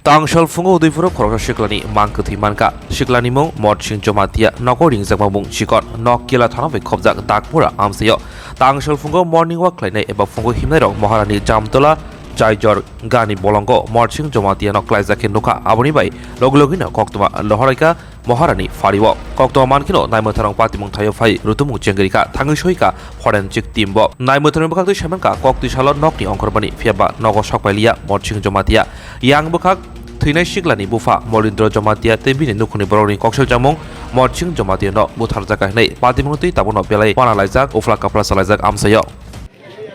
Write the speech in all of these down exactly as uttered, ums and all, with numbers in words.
Tangsal phungo Udaipuro khoroksa siklani mang kwthwi mankha. Siklani mung Morsing Jomatia, nogo ringjakma mung chikon, nok Kila thana bai khobjak Dakmura amchaio. Tangsal phungo morning walk khlainai eba phungo himnairok Maharani Jamtola Jaijor gani bolongo Morsing Jomatia no klaijak khe nukha. Aboni bai logi logino koktwma lohoraikha Maharani phario. Koktwma mankheno naimwtharong patimung thaio phai rutumung chengrikha, thangwi soikha forensic team bo. Naimwtharni bwkhaktwi saimankha koktwi salo nokni ongkhormani, phiyaba nogo sokpailiya Morsing Jomatia. Yang bwkhak thwinai siklani bupha Molindro Jomatia tei bini nukhungni borokni koksil chamung Morsing Jomatia no butharjakha hinwi patimung twi tabukno belai wana laijak, uphla kaphla salaijak amchaio.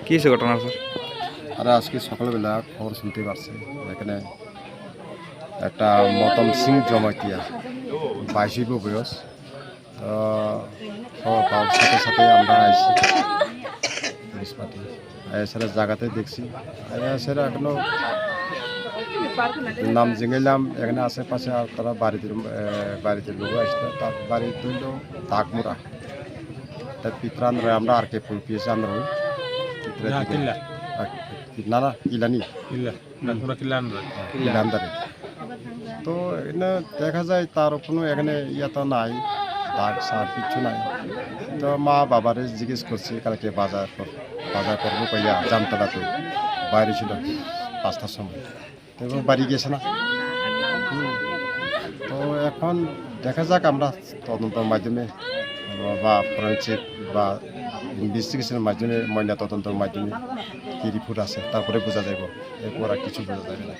কি হয়েছে ঘটনা, স্যার? আরে, আজকে সকালবেলা খবর শুনতে পারছি, এখানে একটা মদন সিং জমাতিয়া, বাইশ বয়স। তো খবর পাওয়ার সাথে সাথে আমরা আইছি পুলিশ পার্টি। এছাড়া জায়গাতে দেখছি, এছাড়া এখনো নাম জিঙাইলাম, এখানে আশেপাশে আর তারা বাড়িতে, এ, বাড়িতে লোক আসতো, তার বাড়ি হইল দাগমুরা। তার পিতরান রয় আমরা আর কে পুল পিএস আন্দ্র হই। পিতরা না, দিকে। কিল্লা। আ, না, না, কিলানি। কিল্লা। না, তোমরা কিল্লা আন্দ্র। কিল্লা আন্দ্র। তো এখানে দেখা যায় তার কোনো এখানে ইয়ে তো নাই, দাগ সার কিচ্ছু নাই। তো মা বাবারে জিজ্ঞেস করছি কালকে বাজার কর-, বাজার করবো কইয়া জামতলাতে বাইরে ছিল পাঁচটার সময়। তো এবার বাড়ি গেছে না। হুম। তো এখন দেখা যাক, আমরা তদন্তের মাধ্যমে বা ফরেন্সিক বা ইনভেস্টিগেশনের মাধ্যমে, ময়না তদন্তের মাধ্যমে কি রিপোর্ট আছে, তারপরে বোঝা যাইব। এরপর আর কিছু বোঝা যাবে না।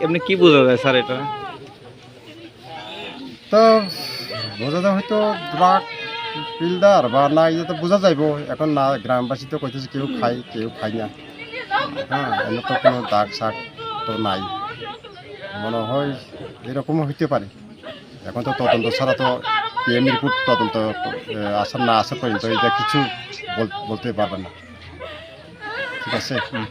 এমনি কি বোঝা যায়, স্যার, এটা? তো বোঝা যায় হয়তো ড্রাগ ডিলার বা না, এটা তো বোঝা যাইব। এখন না, গ্রামবাসী তো কইতেছে কেউ খায়, কেউ খায় না। হ্যাঁ, এমন তো কোনো দাগ সাগ তো নাই, মনে হয় এরকমও হইতে পারে। এখন তো তদন্ত ছাড়া তো পিএম রিপোর্ট তদন্ত, এ, আসার না আসা পর্যন্ত এটা কিছু বল-, বলতে পারবেন না। ঠিক আছে? হুম।